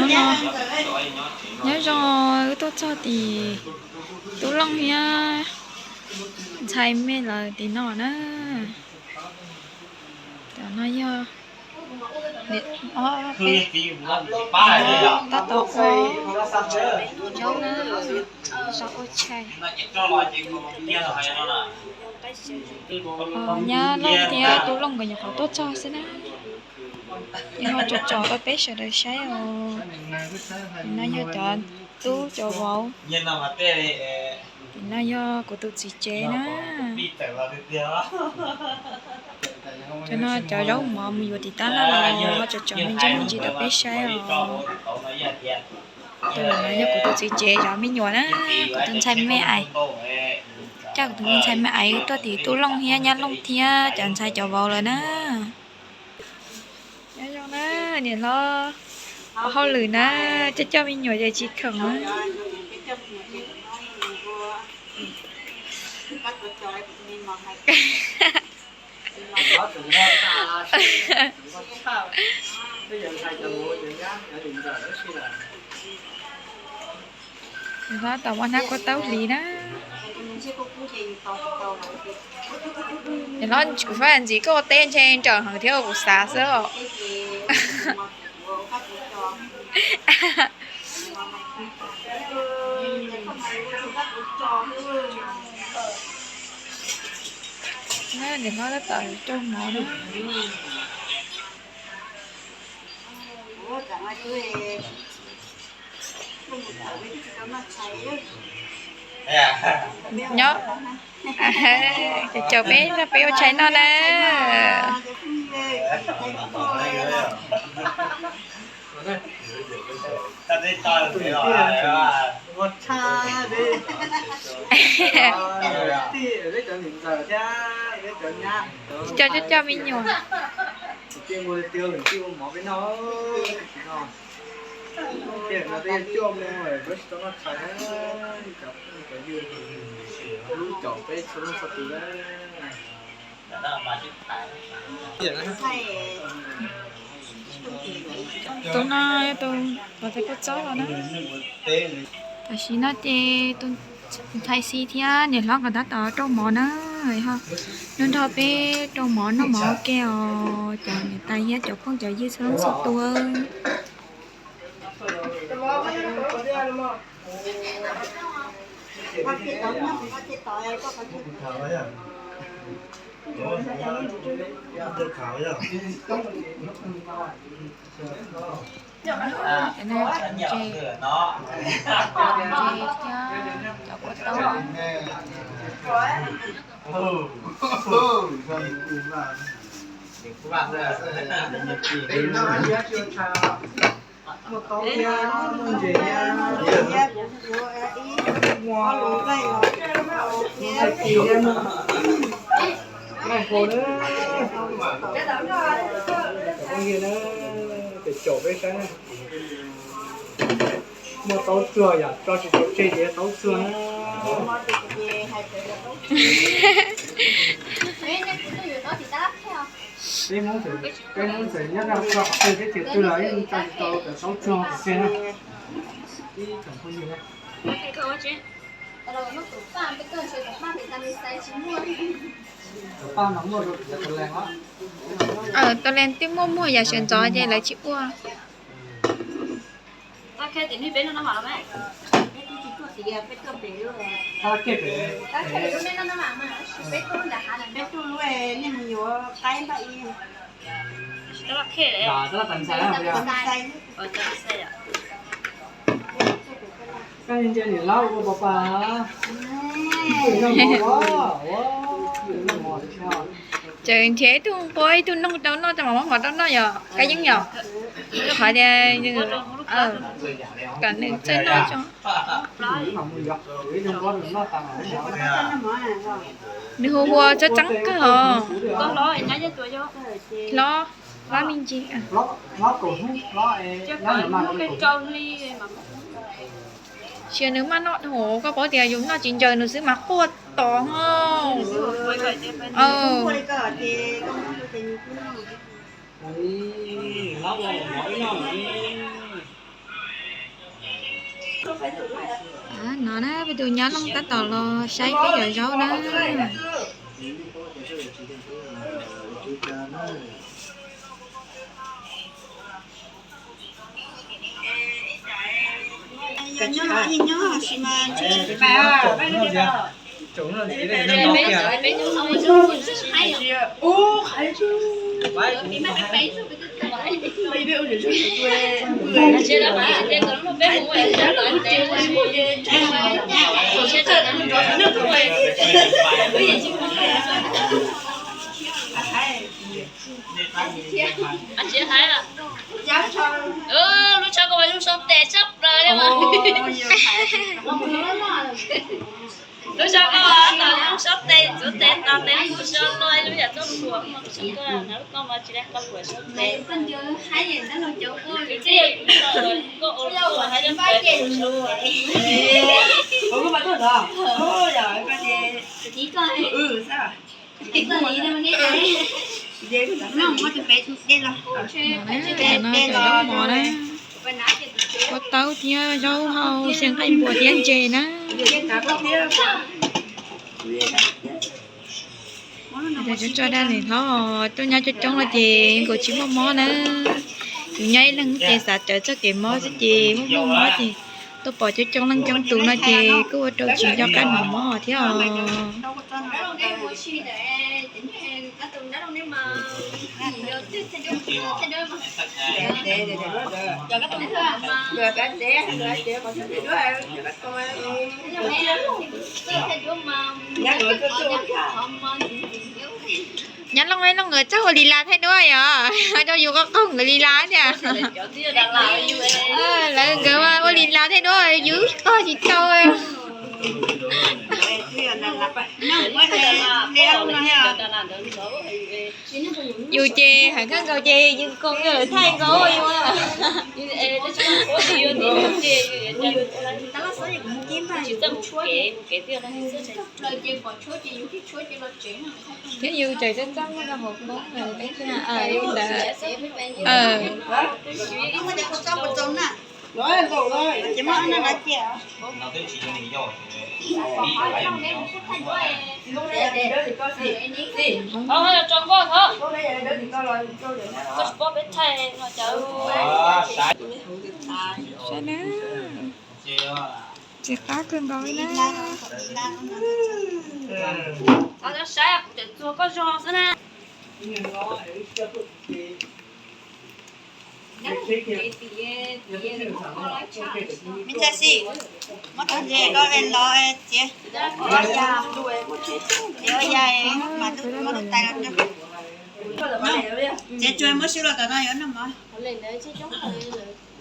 No, nyob zoo, wb tuaj txog tim Tub Looj thiab ntxhais me lawv tim no na. Cov no yog peb tab tom ua zaub na, zaub ua tshais. Nyab Looj thiab Tub Looj nkawd nyuam qhuav tuaj txog xwb na. Ces ho tsom tsom rau peb sawv daws saib os. Tim no yog cov tub cov vauv. Tim no yog kuv tus txiv tsev na. Cov no cov zaub mov mus yuav tim tab laj los ho tsom tsom me ntsis me ntsis rau peb saib os. Tus no yog kuv tus txiv tsev cov me nyuam na, kuv tus ntxhais me ais. Coj kuv tus me ntxhais me ais tuaj tim Tub Looj thiab Nyab Looj thiab cov ntxhais cov vauv lawm na. Nyob zoo na, niam hlob ua hauj lwm na, coj coj me nyuam ces tsis khoom na. Niam hlob tau muab hnab kuab taub hliv na. Niam hlob, kuv faj ntxiv koj ua teb ntshe nrawm heev thiab kuv xav xwb os. Niam hlob tab tom rau mov na. Nyob, caum peb nrog peb ua tshais noj na. Coj coj coj me nyuam. Tus no yog tus uas txais kua txob los na. Tam sim no ces tus ntxhais xis thiab niam hlob nkawd tab tom rau mov na, nrog nrog peb rau mov noj mov ua ke os cov niam tais thiab cov phooj cov ywg txhua leej txhua tus. Cov ntses thiab cov kua txob. Muaj taub thiab, muaj ntses thiab, muaj laij kis thiab, laij hau na. Cov phooj ywg na, ces caum peb saib na. Muaj taub tsuag yom, tso tsis tau tseg ces taub tsuag na. Peb Hmoob txawm nyob rau qhov twg teb chaws twg los yeej tso tsis tau cov taub tsuag pov tseg na. Ib tsoom phooj ywg na. Cov paj mas muaj rau cov tau lees os. Tau lees twb muaj muag yam sawv ntxov ces lawv tsis ua. Koj ntsia niam hlob ua pos pas. Tseem nrhiav ib tug nquab ib tug noog rau noj, rau mam muab hov rau noj yom, Kab Yeeb yom. Rau qhov tias kom nws txawj noj tso. Nws hu ua txob txeeb kawg os. Hlob, hlob me ntsis. Sia nws maj noj dhau, koj paub tias yus noj tsis ntsaws nws xwb mas quaj tos ho. Ib, hlob ua mov ib noj. No na, peb tus nyab Looj tab tom los saib peb cov zaub na. Lub tsho koj mas zoo so tes tshaj plaws li mas. Lub tsho koj mas zoo so tes, txuav tes tos tes lub so los lub yam txoj puam, lub tsho koj mas tsis dai qhov puam so tes. Koj ua koj hais cov tes lub so. Zaub mov na, kua taub thiab zaub hau, xyaw nqaij npua thiab ntses na. Cov tso daj li hlob tuaj nyob coob coob no ces nkaus tsis muaj mob na. Yus nyob ib leeg ces xav rawv txoj kev mob xwb ces muaj muaj mob ces tuaj pom coob coob leej coob tus no ces kuj ua rau tsis nco qab hnov mob thiab os. Nyab Looj, Looj nkawd txawj ua li las thaij duab yom, rau yus qaug qaug nkawd li las tiag. Lawv nkawd ua li las thaij duab yus qaug tsis tau. Yus ces heev kawg nkaus ces yus koom lawm thaij nkaus yus. Thiab yus tseem txaj txaj muag rau hauv koob ntawd. Saib na, txiv qab kawg nkaus li na. Me ntxhais xis, muab tau ntses koj los txiav, txiav ya mas muab lub tais los rau. Txiav tsuag muab swb los tom no yuav noj mov.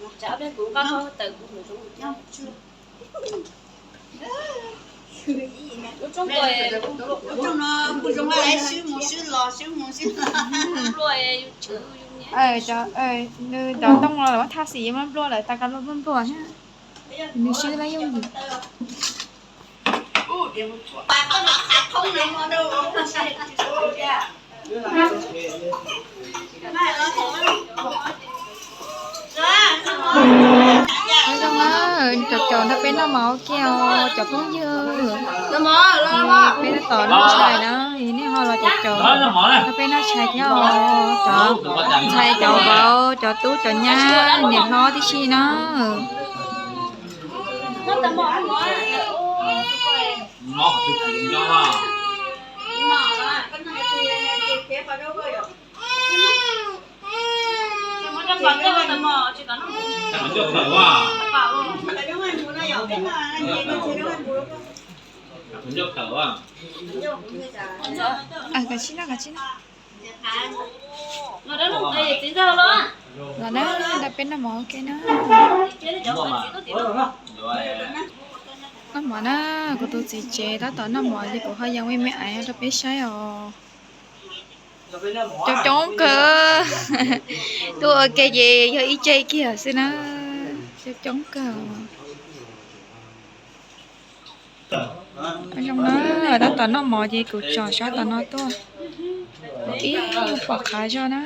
Lub rooj no kuj zoo, swb mus swb los swb mus swb los. Nws cov tooj los muab thaj xim muab nplua lawm, tas kas los nplua nplua thiab. Nws swb lawm yooj yim. Zoo na, cov caum nrog peb noj mov ua ke os cov phooj ywg. Peb tab tom noj tshais na, nej ho los cov caum nrog peb noj tshais thiab os. Cov ntxhais cov vauv cov tub cov nyab niam hlob tib si na. Los na, nrog peb noj mov ua ke na. Noj mov na, kuv tus txiv tsev tab tom noj mov ces kuv ho yees ua me aiv rau peb saib os. Coob coob kawg. Tuaj ua ke ces yog ib ce kiag xwb na. Coob coob kawg. Zoo na, tab tom noj mov ces kuv tsom sab tom no tuaj. Kuv ib pom qhav zog na.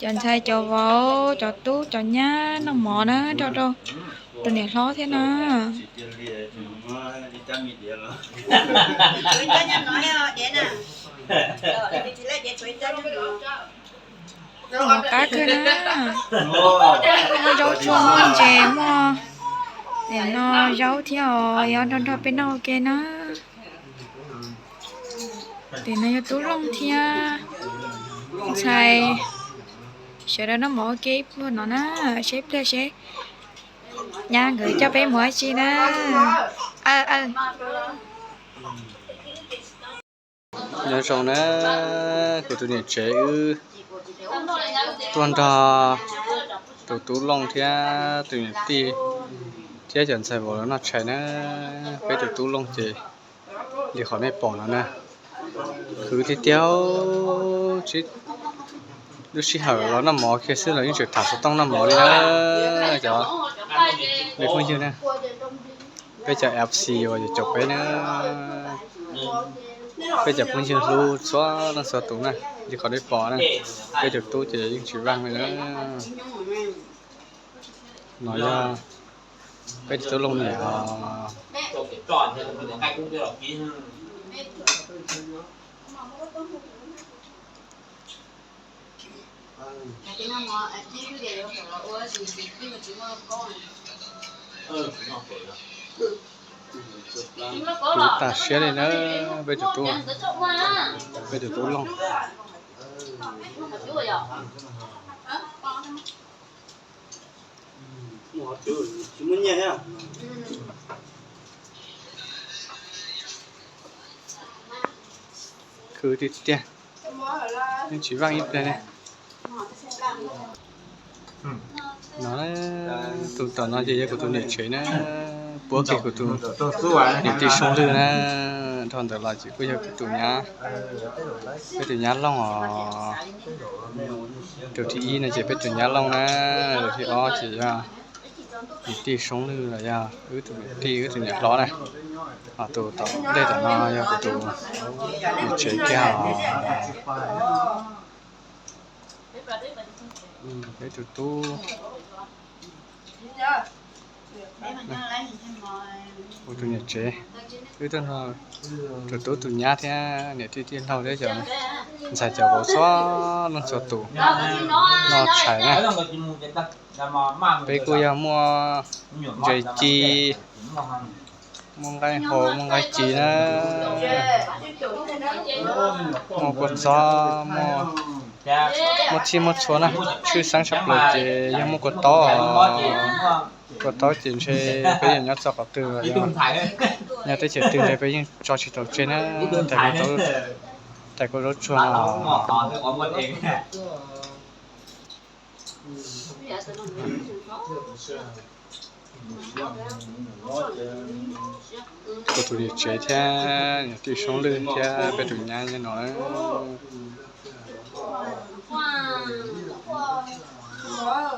Cov ntxhais cov vauv, cov tub cov nyab noj mov na, nrog rau tus niam hlob thiab na. Mov qab kawg na. Muaj zaub tsuag, muaj ntses, muaj nim no zaub thiab os, yuav nrog nrog peb noj ua ke na. Tim no yog Tub Looj thiab ntxhais, sawv daws noj mov ua ke ib pluag no na, seb pliag seb nyab nkawd coj peb mus dab tsi na. Nyob zoo na, kuv tus niam tsev wb tuaj nrog tus Tub Looj thiab tus niam tij thiab cov ntxhais vauv los noj tshais na. Peb tus Tub Looj ces li qhov nej pom no na, khwv tiag tiag. Lub sij hawm los noj mov kiag xwb los yeej tseem tham xov tooj noj mov li na. Cov me phooj ywg na, peb cov F C uas caum peb na, peb cov phooj ywg hlub txhua leej txhua tus na, li qhov nej pom na, peb tus tub ces yeej tsis vaj li na. No yog peb tus Tub Looj niam os. Kuv tas siab li na, peb tus tub, peb tus Tub Looj. Khwv tiag tiag, yeej tsis vaj ib pliag li. No, tus tom no ces yog kuv tus niam tsev na, puab kiag kuv tus niam tij Soob Lwj na, dhau ntawd los ces kuj yog kuv tus nyab, peb tus nyab Looj os. Tus thib ib no ces peb tus nyab Looj na, tus thib ob ces yog niam tij Soob Lwj los yog wb tus niam tij wb tus niam hlob na. Ho tus tom ntej tom no yog kuv tus niam tsev kiag os. Peb tus tub, kuv tus niam tsev, wb tuaj nrog tus tub tus nyab thiab niam tij tij laug thiab cov ntxhais cov vauv txhua leej txhua tus noj tshais na. Peb kuj yog muaj ntses ci, muaj nqaij hau, muaj nqaij ci na, muaj kua txob, muaj txhij muaj txhua na. Tshwj xeeb tshaj plaws ces yog muaj kua taub. Kua taub ces ntshe peb yeej nyob txog qhov twg los yog nyob teb chaws twg ntshe peb yeej tso tsis tau tseg na. Tais kua zaub tsuag no. Kuv tus niam tsev thiab niam tij Soob Lwj thiab peb tus nyab nyob no.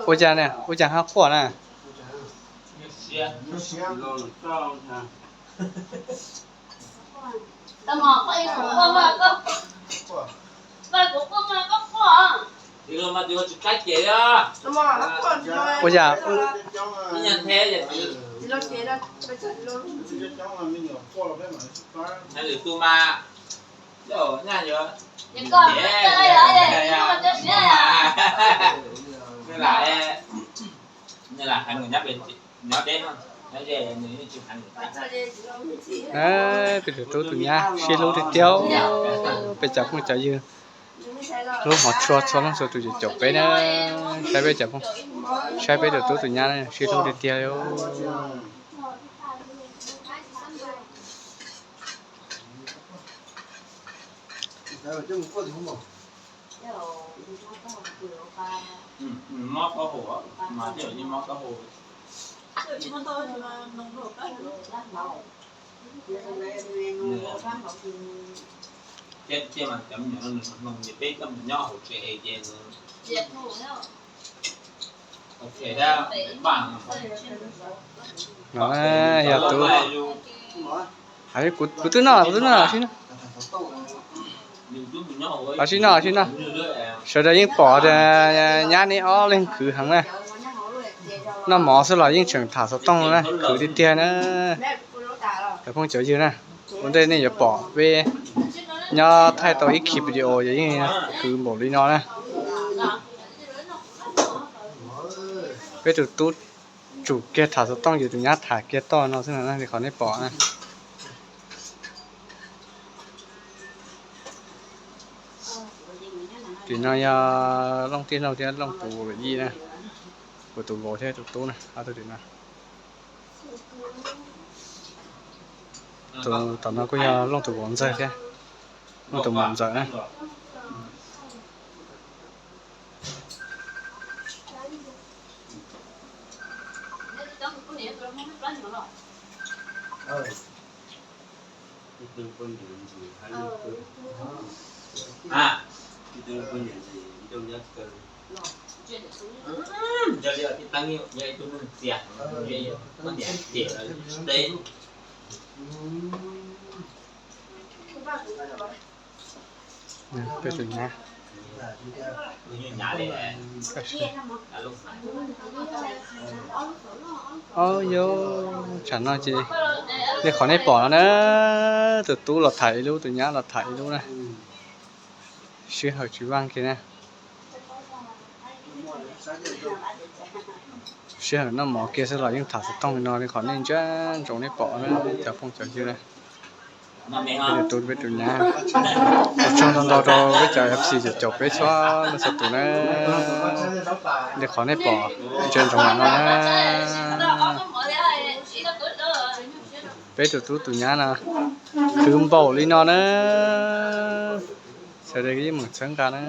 Ua cas, ua cas ho quaj na? Ua cas, peb tus tub tus nyab sib hlub tiag tiag, peb cov phooj cov ywg hlub hmov tshua txhua leej txhua tus caum peb na, saib peb cov phooj, saib peb tus tub tus nyab sib hlub tiag tiag li. No yog tus, kuv twb noj, kuv twb noj, sib noj. Los sib noj, los sib noj. Sawv daws yeej pom tias nyab neb ob leeg khwv heev na. Noj mov xwb los yeej tseem tham xov tooj na, khwv tiag tiag na. Cov phooj cov ywg na, ua ntej nej yuav pom peb nyob thaij tau ib khis video ces yeej khwv npaum li no na. Peb tus tub tsum kiag tham xov tooj ces tus nyab tham kiag toj no xwb na, li qhov nej pom na. Tim no yog Looj tij laug thiab Looj tus yij na, kuv tus vauv thiab tus tub na, ob tug tim no. Tus tom no kuj yog Looj tus vauv ntxawg thiab, Looj tus muam ntxawm na. Peb tus nyab. Au yau, tsam no ces li qhov nej pom no na, tus tub los tham ib lub, tus nyab los tham ib lub na. Sij hawm tsis vaj kiag na. Sij hawm noj mov kiag xwb los yeej tham xov tooj li no li qhov nej ntsia ntsoov nej pom na, cov phooj cov ywg na. Peb tus tub, peb tus nyab. Ua tsaug ntau ntau rau peb cov F C caum peb txhua leej txhua tus na, li qhov nej pom ntsia ntsoov no na. Peb tus tub tus nyab no khwv npaum li no na. Sawv daws yeej meem txhawb nqa na.